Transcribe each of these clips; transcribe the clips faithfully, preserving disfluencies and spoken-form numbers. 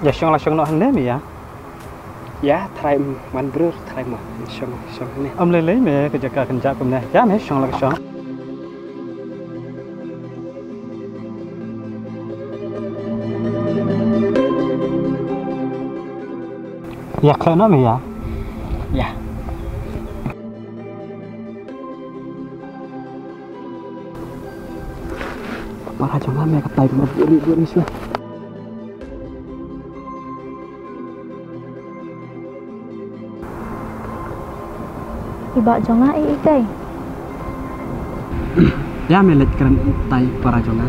Ïa shong la shong noh hangne me ïa. Ïa, trai man brur, trai ma. Shong, shong hangne. Ym lei lei me ka jaka kynjah kumne. Ïa me shong la ka shong. Ïa khleh noh me ïa. Ïa. Para jong nga me ka tai kumba buri buri shuh. I bah jong nga i i kai. Ïa me leit kren tai para jong nga.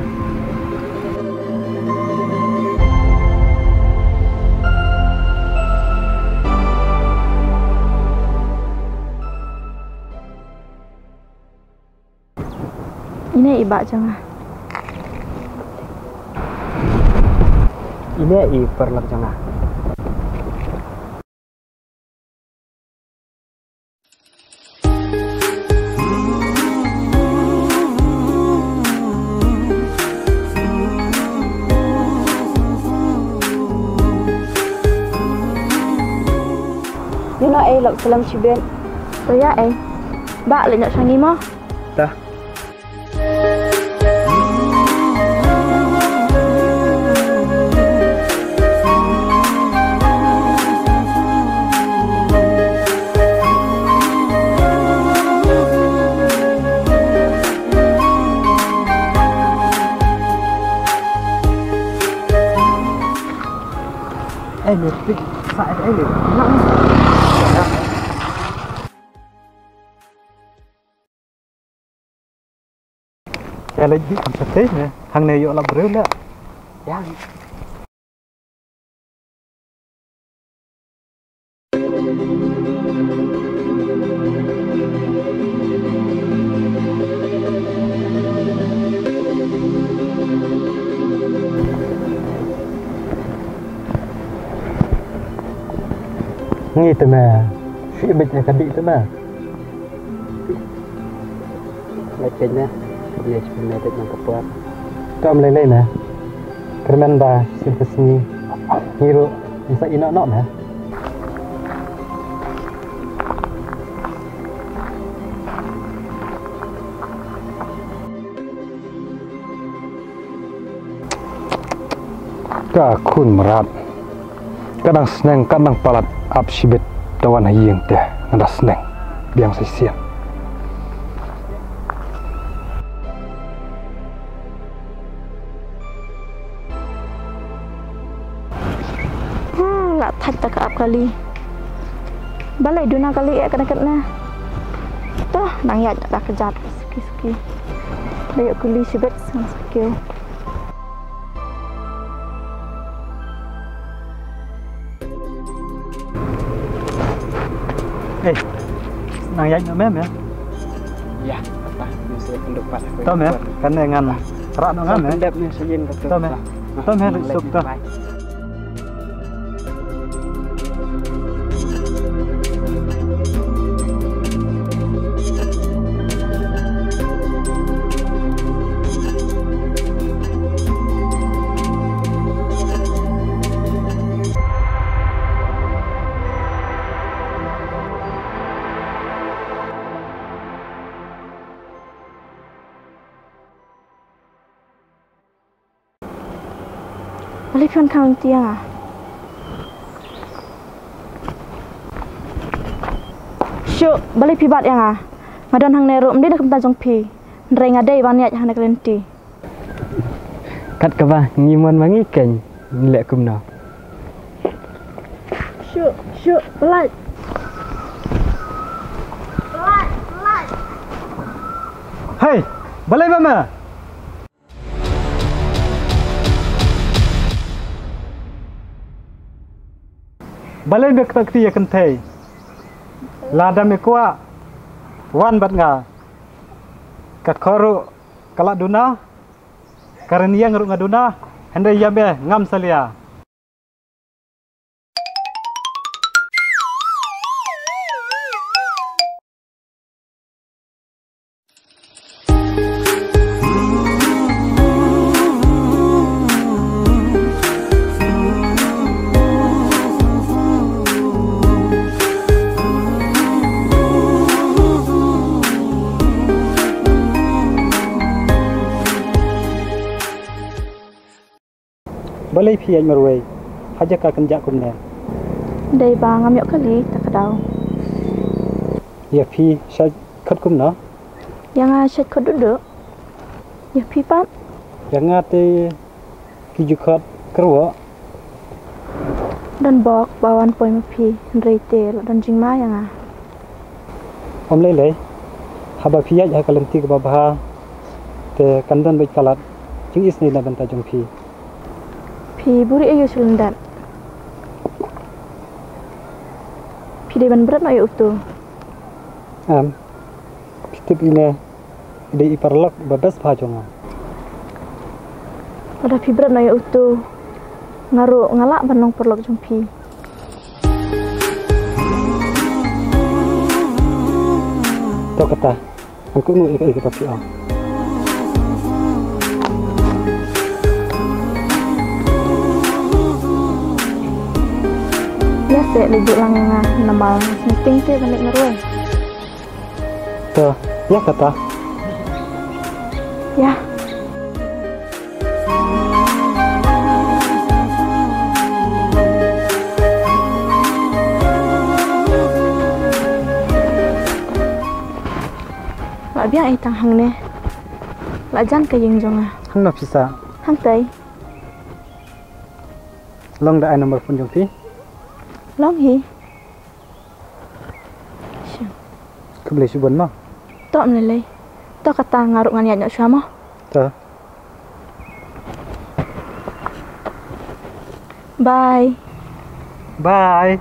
Ine i bah jong nga. Ine i paralok jong nga. Ïa no ei lok salam shibit. To ïa ei. Bah leit noh sha ngi mo. Dah. Eh, metik sa eh, eh. Ïa leit bit kam shatei ne. Hangne ïoh la briew la. Ïa. Ngi te me. Shi bit ne ka dih te me. Leit kane, ïa shu pynleit nang ka por. Tom lei lei na. Kyrmen ba shisien ka sngi ngi ruh ngin sa ïeh noh noh na. Ka khun mrad. Ka dang sneng, ka dang palat ap shibit, da wan ha ïing te nga da sneng. Biang sa shisien. Hmm, la thait ta ka ap kali. Balei duna kali eh kane kane. Toh, nang ïaid da ka jat suki suki. Da ïoh kali shibit sa suki. Eh, nang ïaid noh mem ïa. Ïa, kata, ni sa kynduh pat. Tom ïa, kane ngan rah noh ngam ïa. Kynduh ni sa ïen kata. Tom ïa. Tom ïa, suk ta. Balei phi wan khang lynti ïa nga? Shuh, balei phi bat ïa nga? Nga don hangne ruh, ym dei na ka bynta jong phi. Hynrei nga dei ban ïaid hangne ka lynti. Kat kaba ngi mon ma ngi keiñ, ngi leh kumno. Shuh, shuh, pynlait. Pynlait, pynlait. Hei, balei ba me? Balei me kta kti ïa kynthei? Lada me kwah wan bad nga. Ka khor ruh ka la duna, ka rynïeng ruh nga duna, hynrei ïa me ngam salia. Balei phi ïaid marwei ha jaka kynjah kumne? Dei ba ngam ïoh kali ta ka daw. Ïa phi shait khot kumno? Ïa nga shait khot duh duh. Ïa phi pat? Ïa nga te ki ju khot kyrwoh. Don bok ba wan poi ma phi, hynrei te la don jingma ïa nga. Ym lei lei, haba phi ïaid ha ka lynti kaba bha te kan don beit palat jingisynei na bynta jong phi. Phi buhrieh aïu sha lyndet? Phi dei ban bret noh ïa uto? Em, phi tip ine i dei i paralok ba best bha jong nga. Lada phi bret noh ïa uto, nga ruh nga lah ban long paralok jong phi. To kata, ngan kynnoh ïa kaei kaba phi ong. Ïa seh leit buh lang ïa nga namar nga sngewtyngte ban leit marwei. To, ïa kata. Ïa. La biang ei tang hangne. La jan ka ïing jong nga. Hangno phi sah? Hangtai. Long da ai number phone jong phi? Long hi. Khublei shibun mo. To ym lei lei. To kata nga ruh ngan ïaid noh shuwa mo. To. Bye. Bye.